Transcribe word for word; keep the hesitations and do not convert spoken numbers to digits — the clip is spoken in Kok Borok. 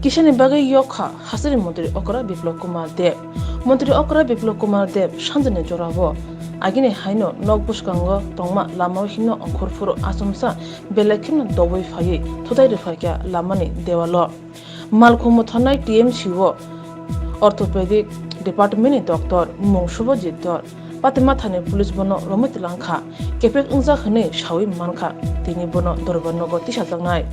Kisani bagwi yok kha hasteni montri okra Biplab Kumar Deb. Montri okra Biplab Kumar Deb sanjani jorao agini haino nok bwskango tongma lamao himno ongkhorphuru achomsa belai kheno dobwi phaiwi thutai rwphaikha lamani dewalo. Malkhung mothanai T M C o orthopedic department ni doctor, mung Subhajit Dor, Patimathani police bono romwi twlang kha, kepek wngjak hwnwi sawi man kha, tini bono Dorbar nogo tisajaknai.